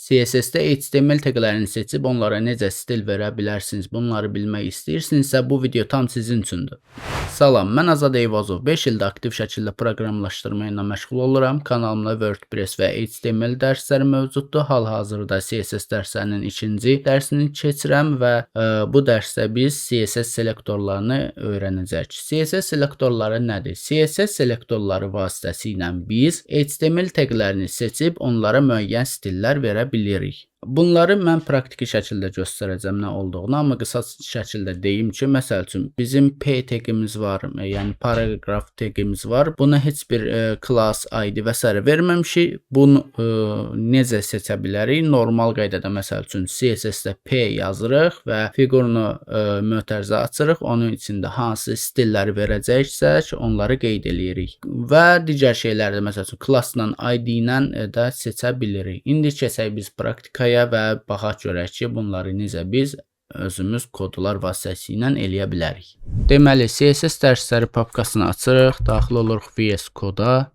CSS-də HTML teqlərini seçib onlara necə stil verə bilərsiniz, bunları bilmək istəyirsinizsə, bu video tam sizin üçündür. Salam, mən Azad Eyvazov. 5 ildir aktiv şəkildə proqramlaşdırma ilə məşğul oluram. Kanalımda WordPress və HTML dərsləri mövcuddur. Hal-hazırda CSS dərslərinin ikinci dərsini keçirəm və bu dərsdə biz CSS selektorlarını öyrənəcəyik. CSS selektorları nədir? CSS selektorları vasitəsilə biz HTML teqlərini seçib onlara müəyyən stillər verə bilirik. Bunları mən praktiki şəkildə göstərəcəm nə olduğunu, amma qısa şəkildə deyim ki, məsəl üçün bizim P teqimiz var, yəni paragraf teqimiz var. Buna heç bir class, ID və s. verməmişik. Bunu necə seçə bilərik? Normal qaydada məsəl üçün CSS-də P yazırıq və fiqurunu mötərizə açırıq. Onun içində hansı stilləri verəcəksək, onları qeyd eləyirik. Və digər şeyləri də məsəl üçün class-la, ID ilə də seçə bilirik. İndi keçək biz praktikaya və baxaq görək ki, bunları necə biz özümüz kodlar vasitəsilə eləyə bilərik. Deməli, CSS dərsləri papkasını açırıq, daxil oluruq VS Code-a.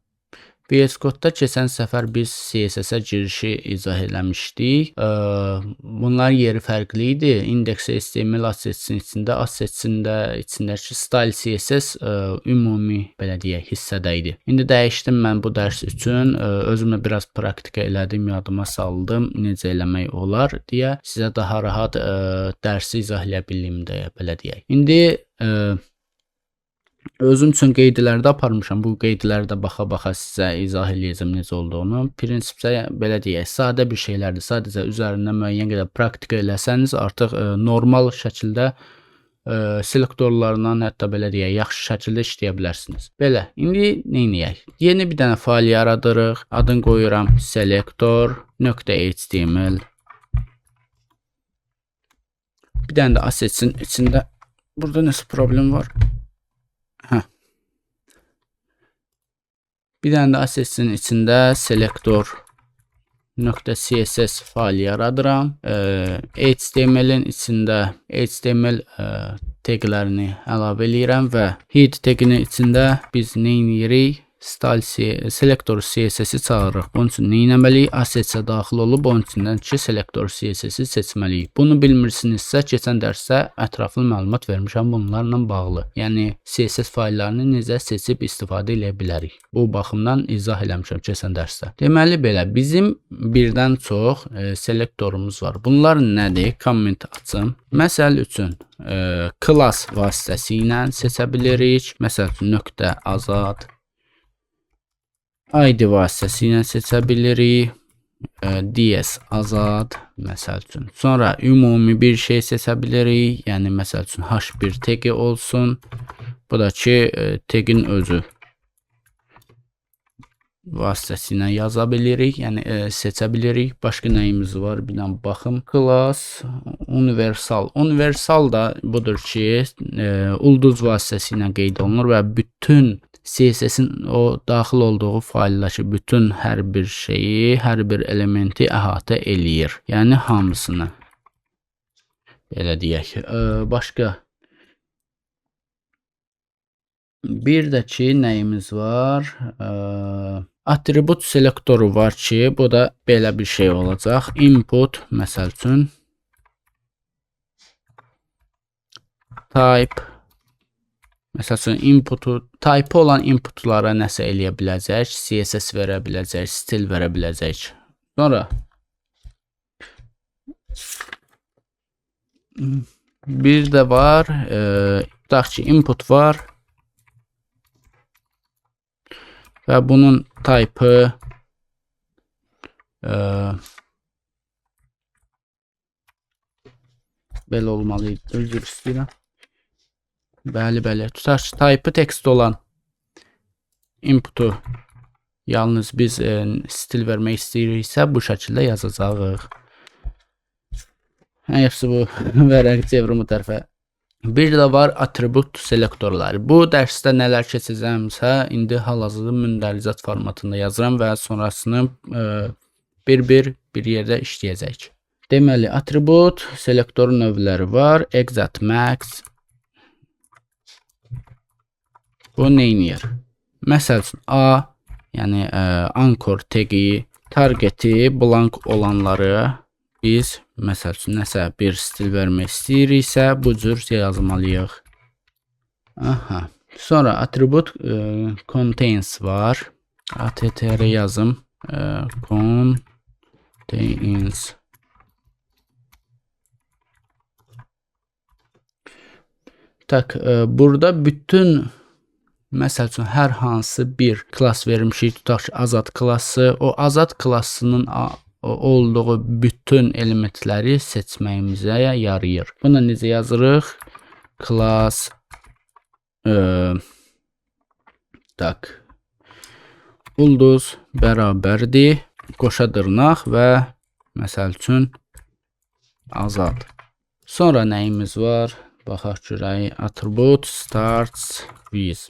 VS Code-da keçən səfər biz CSS-ə girişi izah eləmişdik. Bunların yeri fərqli idi. Index HTML assets-in içində, assets-in də içindəki style CSS ümumi, belə deyək, hissədə idi. İndi dəyişdim mən bu dərs üçün. Özümə biraz praktika elədim, yadıma saldım necə eləmək olar deyə sizə daha rahat dərsi izah eləyə bilim deyə, belə deyək. İndi özüm üçün qeydləri də aparmışam. Bu qeydləri də baxa-baxa sizə izah eləyəcəm necə olduğunu. Prinsipdə belə deyək, sadə bir şeylərdir. Sadəcə üzərindən müəyyən qədər praktika eləsəniz, artıq normal şəkildə selektorlarla, hətta belə deyək, yaxşı şəkildə işləyə bilərsiniz. Belə, indi nə edək? Yeni bir dənə fayl yaradırıq. Adını qoyuram selektor.html. Bir dənə də assets-in içində burada nəsə problem var. Hə. Bir dənə də assets-in içində selektor.css fayl yaradıram. HTML-in içində HTML teqlərini əlavə eləyirəm və head teqinin içində biz nə edirik? Style selektor CSS-i çağırırıq. Bunun üçün nə etməliyik? Assets-ə daxil olub onun içindən ki selektor CSS-i seçməliyik. Bunu bilmirsinizsə, keçən dərsdə ətraflı məlumat vermişəm bunlarla bağlı. Yəni CSS fayllarını necə seçib istifadə eləyə bilərik. Bu baxımdan izah eləmişəm keçən dərsdə. Deməli belə, bizim birdən çox selektorumuz var. Bunlar nədir? Comment açım. Məsəl üçün class vasitəsilə seçə bilirik. Məsəl üçün nöqtə azad ID vasitəsilə seçə bilirik. DS azad məsəl üçün. Sonra ümumi bir şey seçə bilirik. Yəni məsəl üçün H1 tagi olsun. Bu da ki, tagin özü vasitəsilə yaza bilirik. Yəni seçə bilirik. Başqa nəyimiz var? Bir dənə baxım. Class universal. Universal da budur ki, ulduz vasitəsilə qeyd olunur və bütün CSS-in o daxil olduğu fayldakı bütün hər bir şeyi, hər bir elementi əhatə eləyir. Yəni hamısını. Belə deyək. Başqa bir də ki nəyimiz var? Atribut selektoru var ki, bu da belə bir şey olacaq. Input məsəl üçün type, məsəl üçün inputu, type olan inputlara nəsə eləyə biləcək, CSS verə biləcək, stil verə biləcək. Sonra bir də var, tutaq ki input var və bunun type-ı belə olmalı idi. Üzr istəyirəm. Bəli, bəli. Tutaq ki, type-ı text olan inputu yalnız biz stil vermək istəyiriksə, bu şəkildə yazacağıq. Hepsi bu. Vərəq çevrim bu tərəfə. Bir də var atribut selektorları. Bu dərsdə nələr keçəcəmsə, indi hal-hazırda mündəricət formatında yazıram və sonrasını bir-bir bir yerdə işləyəcək. Deməli, atribut selektor növləri var. Exact max. Bu nə edir? Məsəl üçün A, yəni anchor tagi Targeti blank olanları biz məsəl üçün nəsə bir stil vermək istəyiriksə, bu cür yazmalıyıq. Aha. Sonra atribut contains var. Attr yazım. Contains. Tak, burada bütün məsəl üçün hər hansı bir klass vermişik, tutaq ki, azad klassı, o azad klassının olduğu bütün elementləri seçməyimizə yarayır. Bunu necə yazırıq? Class tak ulduz bərabərdir qoşa dırnaq və məsəl üçün azad. Sonra nəyimiz var? Baxaq görək. Atribut starts with.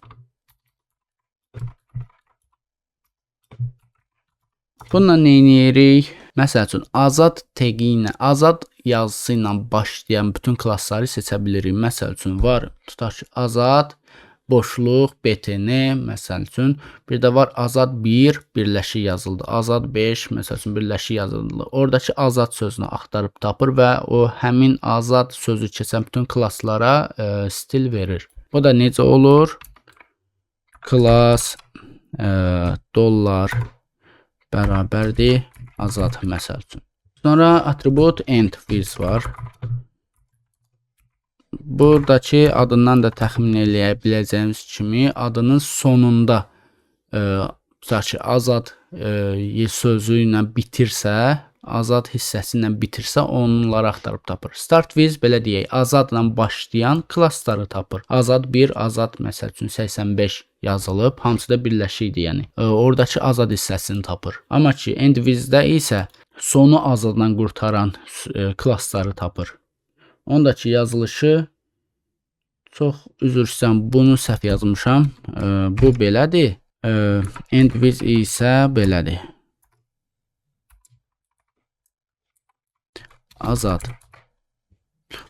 Bununla nə edirik? Məsəl üçün azad tagi ilə, azad yazısı ilə başlayan bütün klassları seçə bilirik. Məsəl üçün var, tutaq ki, azad boşluq btn məsəl üçün, bir də var azad 1 birləşik yazıldı. Azad 5 məsəl üçün birləşik yazıldı. Oradakı azad sözünü axtarıb tapır və o həmin azad sözü keçən bütün klasslara stil verir. Bu da necə olur? Class dollar bərabərdir azad məsəl üçün. Sonra atribut end with var. Buradakı adından da təxmin eləyə biləcəyimiz kimi adının sonunda tutaq ki, azad sözü ilə bitirsə, azad hissəsi ilə bitirsə, onları axtarıb tapır. Start with belə deyək, azadla başlayan klassları tapır. Azad 1, azad məsəl üçün 85 yazılıb, hamısı da birləşikdir, yəni. Oradakı azad hissəsini tapır. Amma ki, end with-də isə sonu azadla qurtaran klassları tapır. Ondakı yazılışı çox üzr istəyirəm, bunu səhv yazmışam. Bu belədir. End with isə belədir. Azad.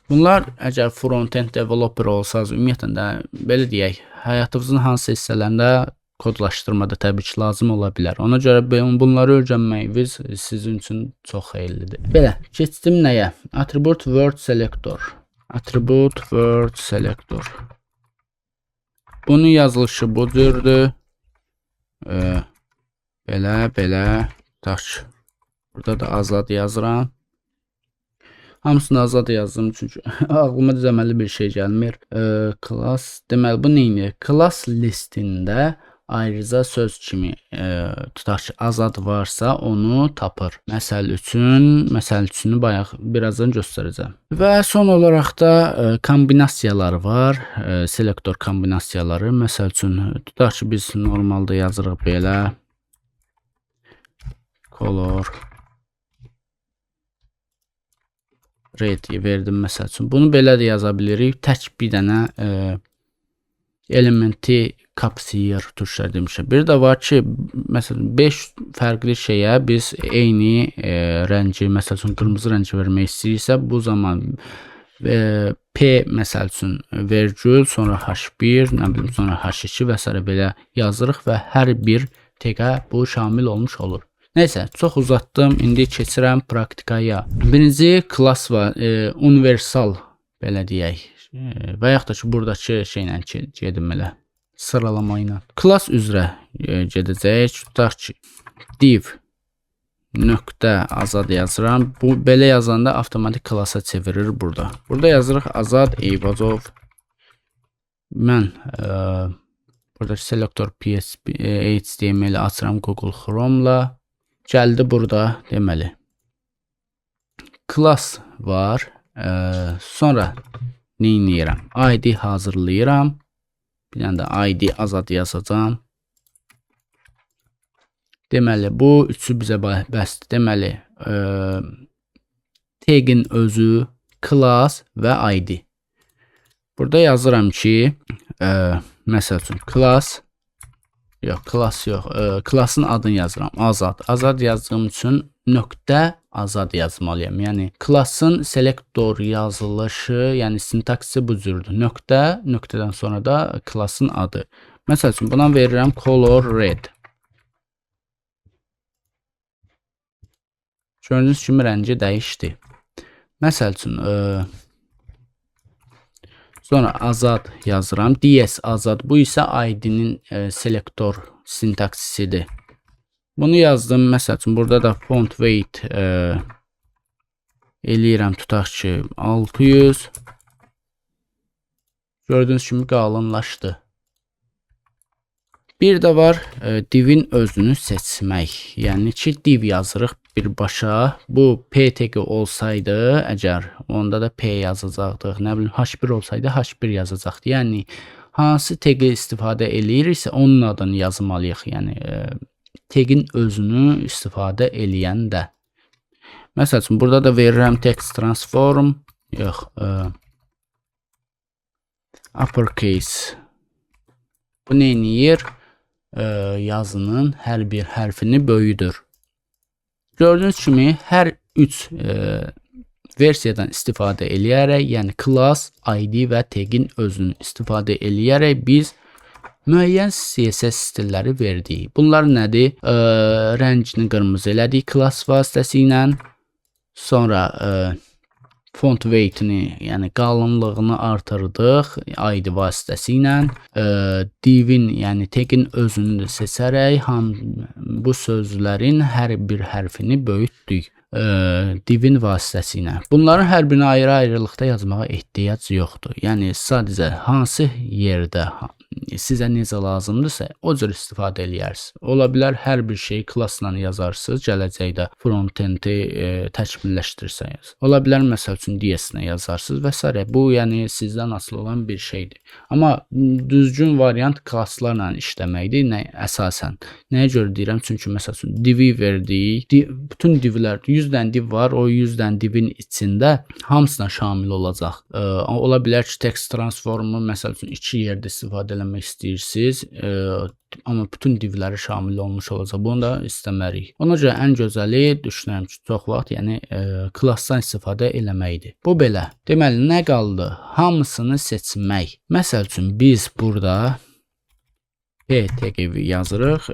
Bunlar əgər front-end developer olsanız, ümumiyyətlə də belə deyək, həyatınızın hansı hissələrində kodlaşdırmada təbii ki, lazım ola bilər. Ona görə bunları öyrənməyiniz sizin üçün çox xeyirlidir. Belə, keçdim nəyə? Atribut word selector. Atribut word selector. Bunun yazılışı bu cürdür. Belə, belə. Tutaq. Burada da azad yazıram. Hamısını azad yazdım çünki ağlıma düzəməli bir şey gəlmir. Class, deməli bu nə edir? Class listində ayrıca söz kimi tutaq ki, azad varsa onu tapır. Məsəl üçünü bayaq birazdan göstərəcəm. Və son olaraq da kombinasiyalar var. Selektor kombinasiyaları. Məsəl üçün tutaq ki, biz normalda yazırıq belə color red verdim məsəl üçün. Bunu belə də yaza bilirik. Tək bir dənə elementi kapsayır, türkçə demişəm. Bir də var ki, məsələn 5 fərqli şeyə biz eyni rəngi, məsəl üçün qırmızı rəngi vermək istəyirsə, bu zaman P məsəl üçün vergül, sonra H1, nə bilim, sonra H2 və s. belə yazırıq və hər bir tagə bu şamil olmuş olur. Neysə, çox uzatdım. İndi keçirəm praktikaya. Birinci klass var, universal belə deyək. Və yaxud da ki, buradakı şeylə gedim elə, sıralama ilə. Klass üzrə gedəcəyik. Tutaq ki, div nöqtə azad yazıram. Bu belə yazanda avtomatik klassa çevirir burada. Burada yazırıq Azad Eyvazov. Mən burada selektor PHP HTML açıram Google Chrome-la. Gəldi burada deməli. Class var. Sonra nə edirəm? ID hazırlayıram. Bir dənə də ID azad yazacağam. Deməli, bu üçü bizə bəsdir. Deməli, tag'in özü, class və ID. Burada yazıram ki, məsəl üçün class, yox, class yox, class'ın adını yazıram, azad. Azad yazdığım üçün nöqtə azad yazmalıyam. Yəni class'ın selektor yazılışı, yəni sintaksi bu cürdür. Nöqtə, nöqtədən sonra da class'ın adı. Məsəl üçün buna verirəm color red. Gördüyünüz kimi rəngi dəyişdi. Məsəl üçün, sonra Azad yazıram. DS Azad. Bu isə ID-nin selektor sintaksisidir. Bunu yazdım. Məsəl üçün, burada da font weight eləyirəm, tutaq ki, 600. Gördüyünüz kimi qalınlaşdı. Bir də var divin özünü seçmək. Yəni ki, div yazırıq birbaşa. Bu P tagi olsaydı əgər, onda da P yazacaqdıq. Nə bilim, H1 olsaydı H1 yazacaqdı. Yəni hansı tagi istifadə eləyiriksə, onun adını yazmalıyıq. Yəni tagin özünü istifadə eləyəndə. Məsəl üçün, burada da verirəm text transform, yox, uppercase. Bu nə eləyir? Yazının hər bir hərfini böyüdür. Gördüyünüz kimi hər 3 versiyadan istifadə eləyərək, yəni class, ID və tagin özünü istifadə eləyərək biz müəyyən CSS stilləri verdik. Bunlar nədir? Rəngini qırmızı elədik class vasitəsilə. Sonra font weight-ini, yəni qalınlığını artırdıq ID vasitəsilə. Divin, yəni tagin özünü də seçərək bu sözlərin hər bir hərfini böyütdük divin vasitəsilə. Bunların hər birini ayrı-ayrılıqda yazmağa ehtiyac yoxdur. Yəni sadəcə hansı yerdə sizə necə lazımdırsa, o cür istifadə eləyərsiniz. Ola bilər hər bir şeyi klassla yazarsınız, gələcəkdə front-endi təkmilləşdirsəniz. Ola bilər məsəl üçün DS-nə yazarsınız və s. Bu, yəni sizdən asılı olan bir şeydir. Amma düzgün variant klasslarla işləməkdir, nə əsasən. Nəyə görə deyirəm? Çünki məsəl üçün divi verdik. Bütün divlər, 100 dənə div var, o 100 dənə divin içində hamısına şamil olacaq. Ola bilər ki, text transformu məsəl üçün iki yerdə istifadə eləmək istəyirsiniz, amma bütün divləri şamil olmuş olacaq. Bunu da istəmərik. Ona görə ən gözəli düşünürəm ki, çox vaxt, yəni klassdan istifadə eləməkdir. Bu belə. Deməli, nə qaldı? Hamısını seçmək. Məsəl üçün, biz burada P tagi yazırıq.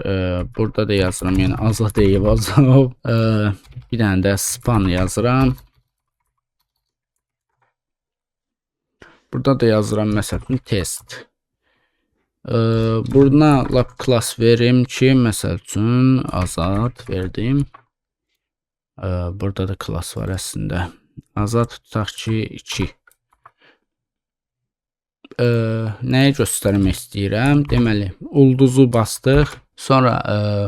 Burada da yazıram, yəni Azad Eyvazov. Bir dənə də span yazıram. Burada da yazıram, məsəl üçün, test. Buna lap class verim ki, məsəl üçün Azad verdim. Burada da class var əslində. Azad tutaq ki, 2. Nəyi göstərmək istəyirəm? Deməli, ulduzu bastıq. Sonra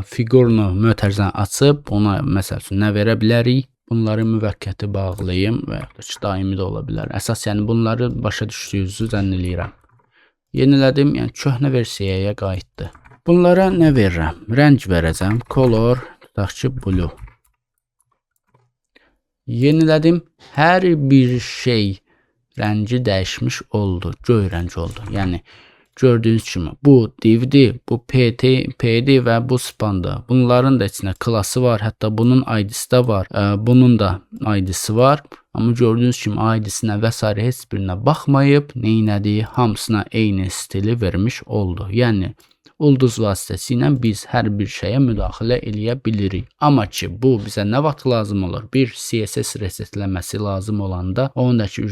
fiqurunu mötərizəni açıb, ona məsəl üçün nə verə bilərik? Bunları müvəqqəti bağlayım və yaxud da ki, daimi də ola bilər. Əsas, yəni bunları başa düşdüyünüzü zənn eləyirəm. Yenilədim, yəni köhnə versiyaya qayıtdı. Bunlara nə verirəm? Rəng verəcəm. Color, tutaq ki, blue. Yenilədim. Hər bir şey rəngi dəyişmiş oldu. Göy rəng oldu. Yəni gördüyünüz kimi bu divdir, bu PT, P-dir və bu spandır. Bunların da içində klası var. Hətta bunun ID-si də var. Bunun da ID-si var. Amma gördüyünüz kimi ID-sinə və s. heç birinə baxmayıb, neynədi? Hamısına eyni stili vermiş oldu. Yəni ulduz vasitəsilə biz hər bir şeyə müdaxilə eləyə bilirik. Amma ki, bu bizə nə vaxt lazım olur? Bir CSS resetləməsi lazım olanda, onun da ki,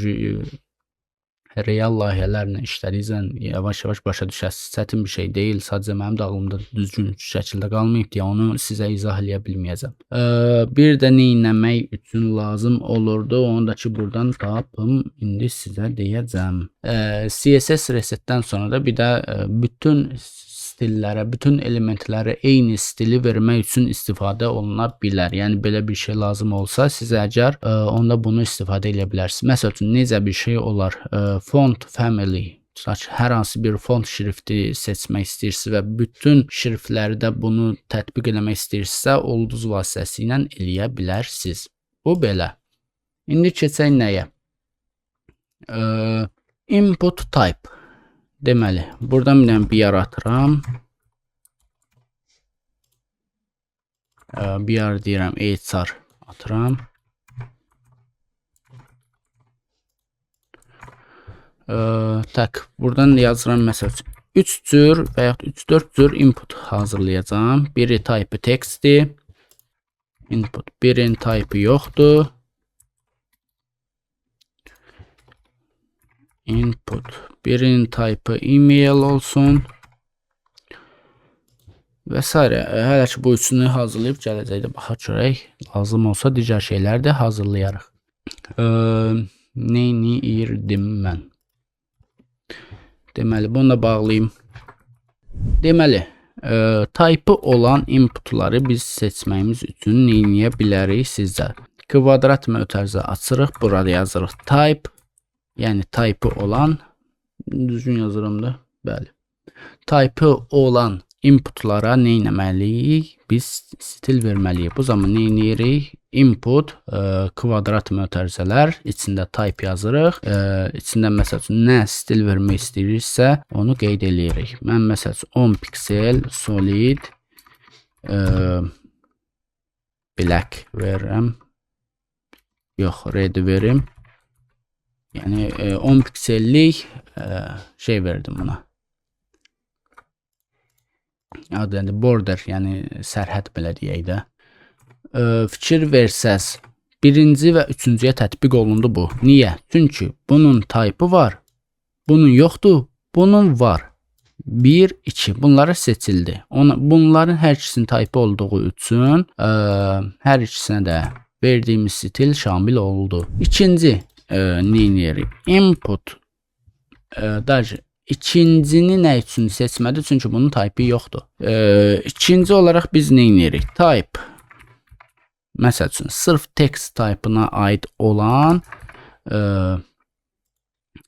real layihələrlə işlədikcə yavaş-yavaş başa düşəsiniz. Çətin bir şey deyil. Sadəcə mənim də ağlımda düzgün şəkildə qalmayıb deyə onu sizə izah eləyə bilməyəcəm. Bir də nə etmək üçün lazım olurdu? Onu da ki, buradan tapım. İndi sizə deyəcəm. CSS resetdən sonra da bir də bütün stillərə, bütün elementlərə eyni stili vermək üçün istifadə oluna bilər. Yəni belə bir şey lazım olsa sizə əgər, onda bunu istifadə edə bilərsiniz. Məsəl üçün necə bir şey olar? Font family, tutaq ki, hər hansı bir font şrifti seçmək istəyirsiniz və bütün şriftlərdə bunu tətbiq eləmək istəyirsinizsə, ulduz vasitəsilə eləyə bilərsiniz. Bu belə. İndi keçək nəyə? Input type. Deməli, buradan bir dənə BR atıram. BR deyirəm, HR atıram. Tak, buradan yazıram məsəl üçün 3 cür və yaxud 3-4 cür input hazırlayacağam. Biri type textdir. Input 1-in type-ı yoxdur. Input 1-in type-ı email olsun. Və s. Hələ ki bu üçünü hazırlayıb gələcəkdə baxaq görək. Lazım olsa digər şeyləri də hazırlayarıq. Neyniyirdim mən? Deməli, bunu da bağlayım. Deməli, type-ı olan inputları biz seçməyimiz üçün neyniyə bilərik sizcə? Kvadrat mötərizə açırıq. Burada yazırıq type, yəni type-ı olan, düzgün yazıram da, bəli. Type-ı olan inputlara nə etməliyik? Biz stil verməliyik. Bu zaman nə edirik? Input kvadrat mötərizələr içində type yazırıq. İçində məsəl üçün nə stil vermək istəyiriksə, onu qeyd eləyirik. Mən məsəl üçün 10 piksel solid black verirəm. Yox, red verim. Yəni 10 piksellik şey verdim buna. Adı yəni border, yəni sərhəd belə deyək də. Fikir versəz, birinci və üçüncüyə tətbiq olundu bu. Niyə? Çünki bunun type-ı var, bunun yoxdur, bunun var. 1, 2 bunlara seçildi. Bunların hər ikisinin type-ı olduğu üçün hər ikisinə də verdiyimiz stil şamil oldu. İkinci nə edirik? Input daşı İkincini nə üçün seçmədi? Çünki bunun type-ı yoxdur. İkinci olaraq biz nə edirik? Type. Məsəl üçün, sırf text type-ına aid olan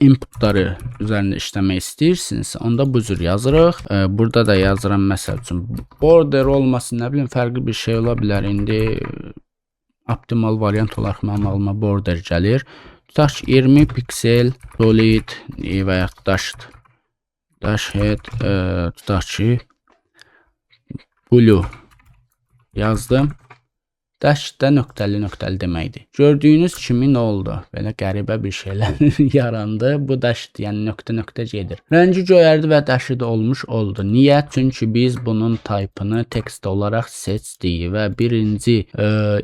inputları üzərində işləmək istəyirsinizsə, onda bu cür yazırıq. Burada da yazıram məsəl üçün border olmasın, nə bilim fərqli bir şey ola bilər. İndi optimal variant olaraq mənim ağlıma border gəlir. Tutaq ki, 20 piksel solid və ya dashed. Dash head, tutaq ki, blue yazdım. Dash də nöqtəli nöqtəli deməkdir. Gördüyünüz kimi nə oldu? Belə qəribə bir şeylər yarandı. Bu dash, yəni nöqtə nöqtə gedir. Rəngi göyərdi və dashed olmuş oldu. Niyə? Çünki biz bunun type-ını text olaraq seçdik və birinci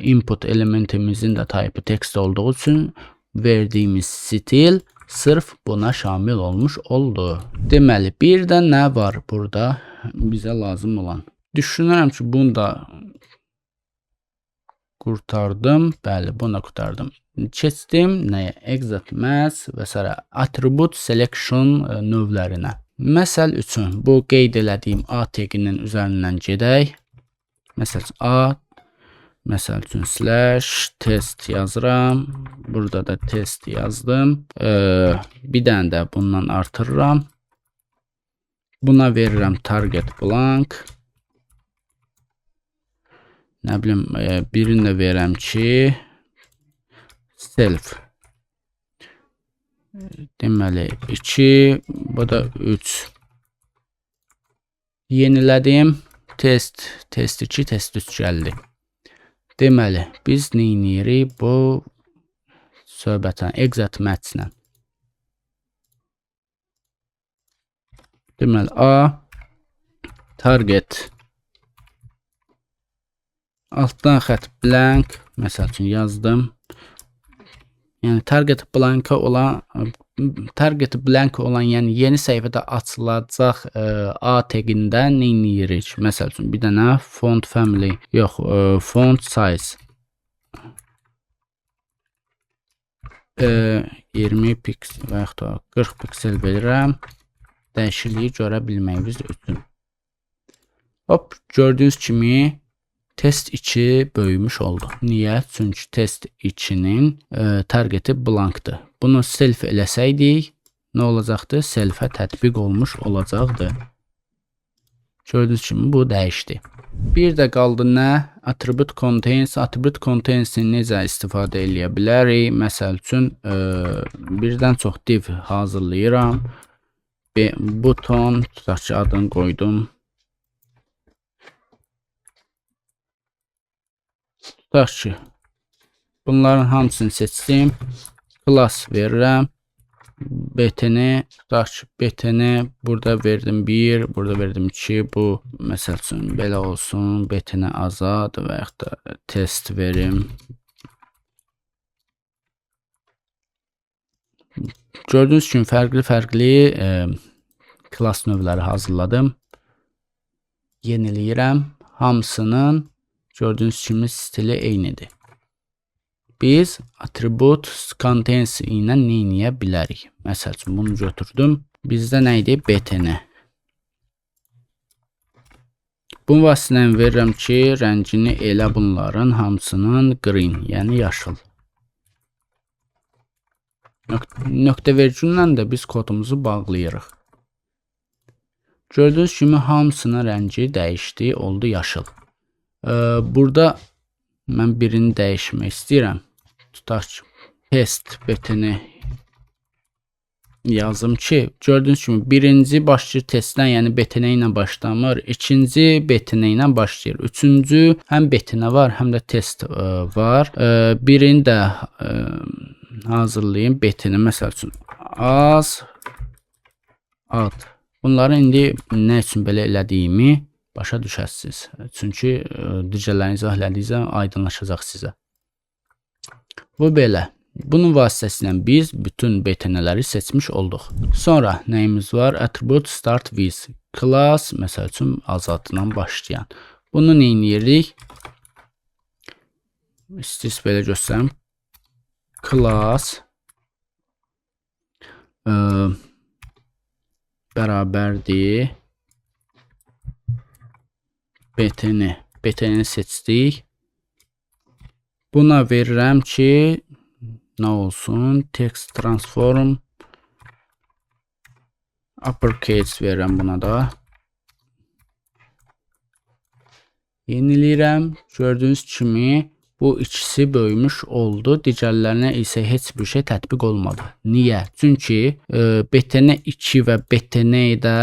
input elementimizin də type-ı text olduğu üçün verdiyimiz stil sırf buna şamil olmuş oldu. Deməli, bir də nə var burada bizə lazım olan? Düşünürəm ki, bunu da qurtardım. Bəli, bunu da qurtardım. Keçdim nəyə? Exact match və s. Attribute selection növlərinə. Məsəl üçün, bu qeyd elədiyim A taginin üzərindən gedək. Məsəl üçün, A, məsəl üçün slash test yazıram. Burada da test yazdım. Bir dənə də bundan artırıram. Buna verirəm target blank. Nə bilim, birini də verirəm ki, self. Deməli, 2, bu da 3. Yenilədim. Test, test 2, test 3 gəldi. Deməli, biz nə edirik bu söhbətlə, exact match-lə. Deməli, A target altdan xətt blank, məsəl üçün yazdım. Yəni target blank-a olan, target blank olan, yəni yeni səhifədə açılacaq A tagində nə edirik? Məsəl üçün bir dənə font family, yox, font size 20 piksel və yaxud da 40 piksel verirəm. Dəyişikliyi görə bilməyimiz üçün. Hop, gördüyünüz kimi test 2 böyümüş oldu. Niyə? Çünki test 2-nin targeti blankdır. Bunu self eləsəydik, nə olacaqdı? Selfə tətbiq olmuş olacaqdı. Gördüyünüz kimi bu dəyişdi. Bir də qaldı nə? Attribute contains. Attribute contains-i necə istifadə eləyə bilərik? Məsəl üçün, birdən çox div hazırlayıram. Buton, tutaq ki, adını qoydum. Tutaq ki, bunların hamısını seçdim. Class verirəm. BTN, tutaq ki, BTN burada verdim 1, burada verdim 2. Bu məsəl üçün belə olsun. BTN azad və yaxud da test verim. Gördüyünüz kimi fərqli-fərqli class növləri hazırladım. Yeniləyirəm. Hamısının gördüyünüz kimi stili eynidir. Biz attribute contains ilə nə eləyə bilərik? Məsəl üçün bunu götürdüm. Bizdə nə idi? BTN. Bunun vasitəsilə verirəm ki, rəngini elə bunların hamısının green, yəni yaşıl. Nöqtə vergüllə də biz kodumuzu bağlayırıq. Gördüyünüz kimi hamısının rəngi dəyişdi, oldu yaşıl. Burada mən birini dəyişmək istəyirəm. Tutaq ki, test BTN yazım ki, gördüyünüz kimi birinci başlayır testdən, yəni BTN ilə başlamır. İkinci BTN ilə başlayır. Üçüncü həm BTN var, həm də test var. Birini də hazırlayayım. BTN məsəl üçün az ad. Bunları indi nə üçün belə elədiyimi başa düşəsiniz. Çünki digərlərini izah elədikcə aydınlaşacaq sizə. Bu belə. Bunun vasitəsilə biz bütün BTN-ləri seçmiş olduq. Sonra nəyimiz var? Attribute start with class, məsəl üçün azadla başlayan. Bunu nə edirik? İstəyirsə belə göstərim. Class bərabərdir BTN. BTN-i seçdik. Buna verirəm ki, nə olsun? Text transform uppercase verirəm buna da. Yeniləyirəm. Gördüyünüz kimi bu ikisi böyümüş oldu. Digərlərinə isə heç bir şey tətbiq olmadı. Niyə? Çünki BTN 2 və BTN-də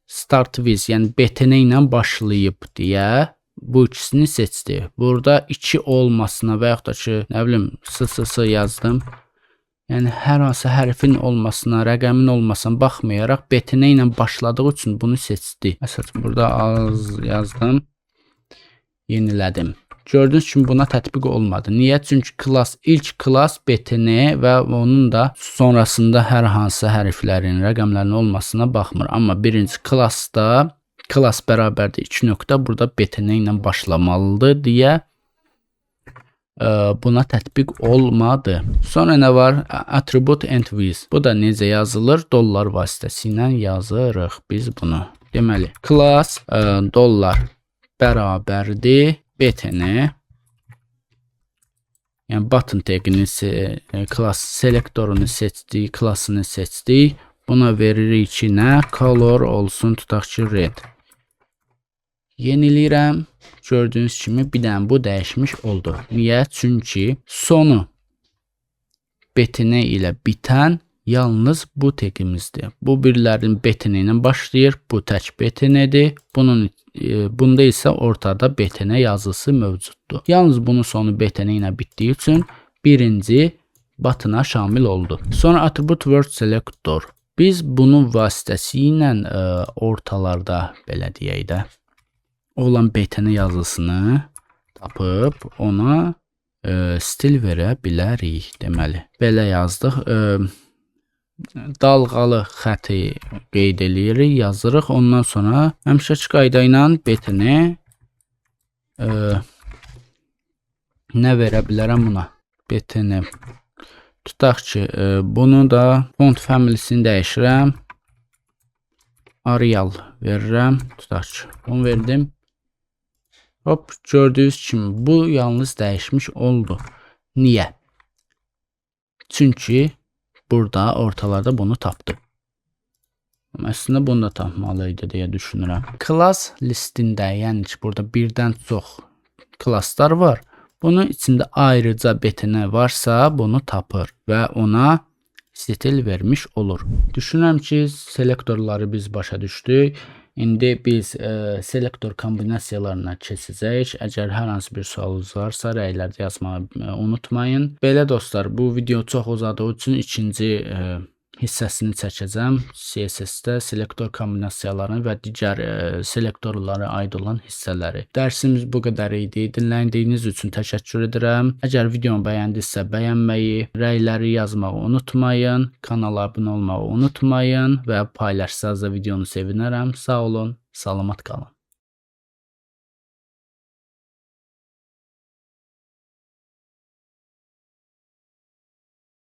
start with, yəni BTN ilə başlayıb deyə bu ikisini seçdi. Burada 2 olmasına və yaxud da ki, nə bilim, SSS yazdım. Yəni hər hansı hərfin olmasına, rəqəmin olmasına baxmayaraq BTN ilə başladığı üçün bunu seçdi. Məsələn, burada az yazdım. Yenilədim. Gördüyünüz kimi buna tətbiq olmadı. Niyə? Çünki ilk class BTN və onun da sonrasında hər hansı hərflərin, rəqəmlərin olmasına baxmır. Amma birinci classda class bərabərdir 2 nöqtə burada BTN ilə başlamalıdır deyə buna tətbiq olmadı. Sonra nə var? Attribute end with. Bu da necə yazılır? Dollar vasitəsilə yazırıq biz bunu. Deməli, class dollar bərabərdir BTN, yəni button tagini, class selektorunu seçdik, classını seçdik. Buna veririk ki, nə? Color olsun, tutaq ki, red. Yeniləyirəm. Gördüyünüz kimi bir dənə bu dəyişmiş oldu. Niyə? Çünki sonu BTN ilə bitən yalnız bu tagimizdir. Bu birilərinin BTN ilə başlayır. Bu tək BTN-dir. Bunda isə ortada BTN yazısı mövcuddur. Yalnız bunun sonu BTN ilə bitdiyi üçün birinci button-a şamil oldu. Sonra attribute word selector. Biz bunun vasitəsilə ortalarda, belə deyək də, olan BTN yazısını tapıb ona stil verə bilərik deməli. Belə yazdıq. Dalğalı xəti qeyd eləyirik, yazırıq. Ondan sonra həmişəki qayda ilə BTN nə verə bilərəm buna? BTN. Tutaq ki, bunu da font family-sini dəyişirəm. Arial verirəm. Tutaq ki, bunu verdim. Hop, gördüyünüz kimi bu yalnız dəyişmiş oldu. Niyə? Çünki burada ortalarda bunu tapdı. Amma əslində bunu da tapmalı idi deyə düşünürəm. Class listində, yəni ki, burada birdən çox classlar var. Bunun içində ayrıca BTN varsa bunu tapır və ona stil vermiş olur. Düşünürəm ki, selektorları biz başa düşdük. İndi biz selektor kombinasiyalarına keçəcəyik. Əgər hər hansı bir sualınız varsa, rəylərdə yazmağı unutmayın. Belə dostlar, bu video çox uzadığı üçün ikinci hissəsini çəkəcəm. CSS-də selektor kombinasiyalarını və digər selektorlara aid olan hissələri. Dərsimiz bu qədər idi. Dinlədiyiniz üçün təşəkkür edirəm. Əgər videomu bəyəndinizsə bəyənməyi, rəyləri yazmağı unutmayın, kanala abunə olmağı unutmayın və paylaşsanız da videonu sevinərəm. Sağ olun, salamat qalın.